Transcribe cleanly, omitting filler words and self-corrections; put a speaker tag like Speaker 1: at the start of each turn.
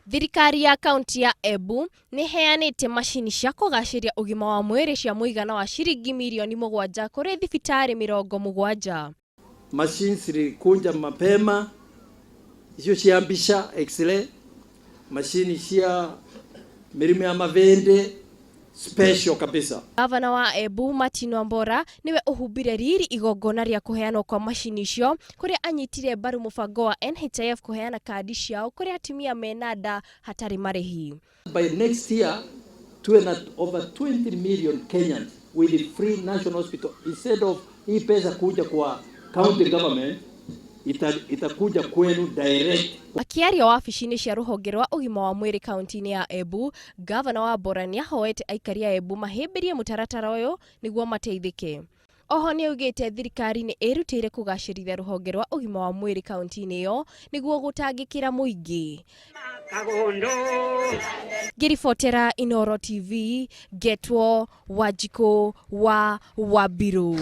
Speaker 1: Thirikari ya kaunti ya Embu nĩ ĩheanĩte macini cia kũgacĩria ũgima wa mwĩrĩ cia mũigana wa ciringi mirioni mũgwanja kũrĩ thibitarĩ 70.
Speaker 2: Machines zilikuja mapema, icio cia mbica x-ray, machine cia mĩrimũ ya mavĩndĩ special kabisa.
Speaker 1: Gavana wa Embu Martin Wambora nĩwe ũhumbire riri igongona rĩa kũheanwo kwa macini icio kũrĩa anyitire mbaru mũbango wa NHIF kũheana kandi ciao kũrĩ atumia mena nda hatarĩ marĩhi.
Speaker 2: By next year tuwe na over 20 million Kenyans with free national hospital instead of hii pesa kuja kwa county government itakuja kwenu direct.
Speaker 1: Akĩaria wabici-inĩ cia rũhonge rwa ũgima wa mwĩrĩ kaunti-inĩ ya Embu, Gavana Wambora nĩahoete aikari a Embu mahĩmbĩrie mũtaratara ũyũ nĩguo mateithĩke. Oho nĩaugĩte thirikari nĩ ĩrutĩire kũgacĩrithia rũhonge rwa ũgima wa mwĩrĩ kaunti-inĩ ĩyo nĩguo gũtangĩkĩra mũingĩ. Ngĩribotera Inooro TV, ngetwo Wanjikũ wa Wambirũ.